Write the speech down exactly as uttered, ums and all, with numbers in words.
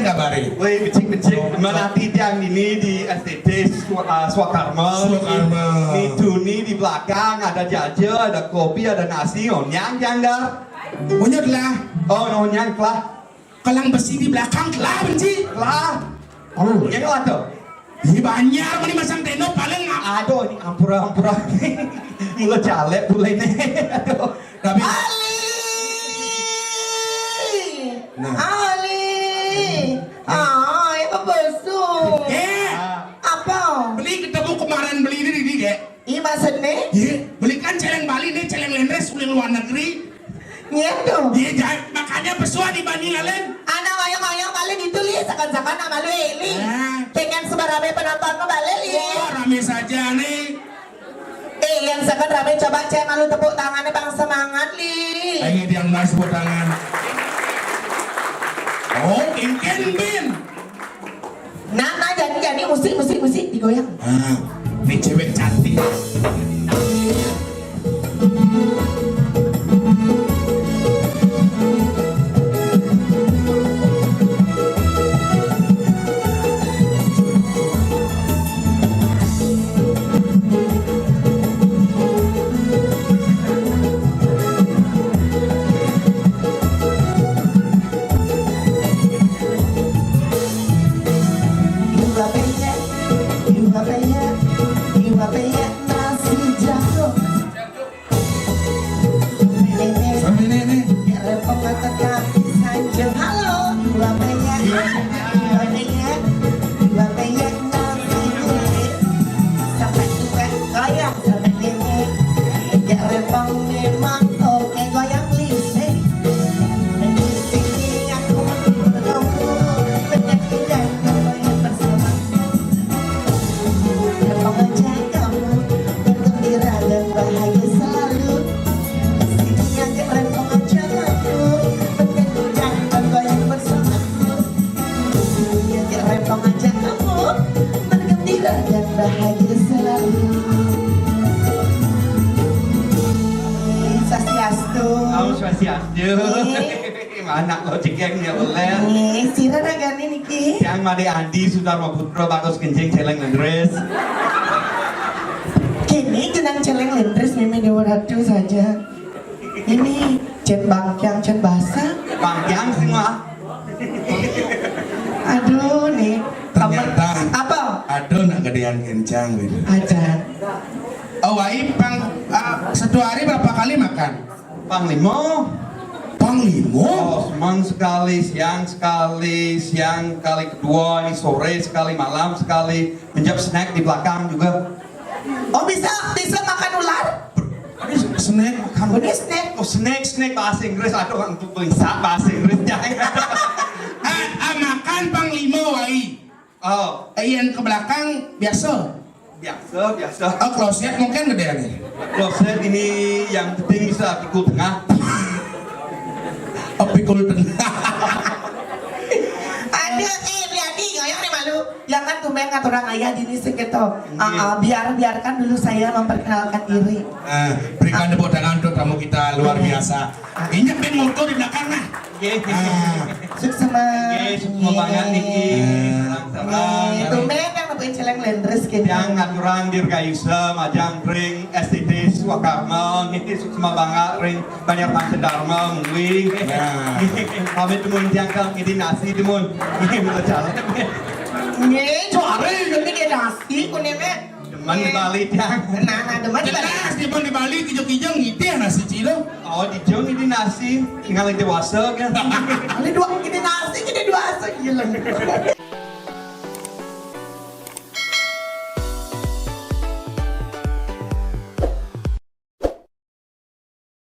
Kabare. Woi, becik-becik. Menanti tiang ini di S T T Swa-, ah, Swakarma. Swakarma. Ini Tuni di belakang, ada jaja, ada kopi, ada nasi, onyang tiang dah. Onyang lah. Oh, onyang lah. Kelang besi di belakang lah, benci. Lah. Oh. Ya, lah tuh. Ih, banyak, mending masang tendo paling. Aduh, ini ampura, ampura. Mula caleg pula ini. Aduh. Tapi Ali! Nah. Ali! Ah, ya besok. Eh. Apa? Beli ketemu kemarin beli ini di dia. Ih, maksudnya? Iya, beli kan celeng Bali nih, celeng lendres, uling luar negeri. Iya tuh. Iya, makanya pesuah dibanding alen. Anak wayang-wayang balik itu, Li, sekan-sekan sama lu, Li. Ah. Pengen sebarame penonton ke balik, Li. Wah, rame saja nih. Eh, yang sekat rame, coba cek malu tepuk tangannya, Bang, semangat, Li. Ayo, dia nggak tepuk tangan. Oh, Ken Bin. Nah, nah, jadi, jadi, musik, musik, musik, digoyang. Ah, ini cewek cantik. Iwa peyek, iwa peyek, iwa peyek nasi jagung. Sampai nenek. Sampai nenek. Halo, iwa peyek, iwa peyek, iwa peyek nasi kulit. Sampai tukang goyang, sampai nenek. Gak rempong memang oke goyang listrik. Di sini aku bertemu penyanyi dan bermain bersama. Rempong aja kamu bergembira dan bahagia selalu. Sini aja rempong aja kamu bergembira dan bermain bersama. Sini aja rempong aja kamu bergembira dan bahagia selalu. Swastiastu. Om Swastiastu. Mana lo cekeng ya, Uler? Eh, sira ragane niki? Yang Made Andi, Sudarma Putra, Bagus Kencing, Celeng Lendres. Kene jenang Celeng Lendres, Meme Dewa Ratu saja. Ini Cen Bangkiang, Cen Basa. Bangkiang semua. Aduh, nih. Ternyata apa? Aduh, nak gedean kencang gitu. Aja. Oh, wai pang, ah, satu hari berapa kali makan? Panglima. Panglima? Oh, semang sekali, siang sekali, siang kali kedua, ini sore sekali, malam sekali. Menjawab snack di belakang juga. Oh, bisa, bisa makan ular? Ini snack, bukan. Ini snack. Oh, snack, snack bahasa Inggris. Aduh, untuk bangsa bahasa Inggris, jangan. Ah, ah, makan panglima wai. Oh. Eh, yang ke belakang biasa. Biasa, biasa. Oh, kloset mungkin gede nih. Kloset ini yang penting bisa pikul tengah. Oh, pikul tengah. Aduh, eh, Riyadi, goyang nih malu. Jangan tumben ngaturang ayah dini seketo. Ah, ah, biar, biarkan dulu saya memperkenalkan diri. Eh, berikan tepuk tangan untuk tamu kita luar biasa. Ini ben motor di belakang nah. Nggih. Ah. Suksma. Nggih, suksma banget niki. Sareng-sareng. Nggih, tumben yang nepuin Celeng Lendres gitu. Yang ngaturang dirgayusa majeng ring S T T Swakarma, nggih, suksma banget ring Banjar Panca Dharma, mungguing. Ya. Pamit temun tiang kang ngidin nasi temun. Nggih, mula jalan. Nggih, juara ini dia nasi, kuning, eh. Demen di Bali, tiang. Nah, nah, demen di Bali. Jelas, demen di Bali, kijang-kijang, ngidih nasi cilo. Oh, dijang ini nasi, tinggal yang dewasa, kan? Ini dua, ini nasi, ini dewasa, gila.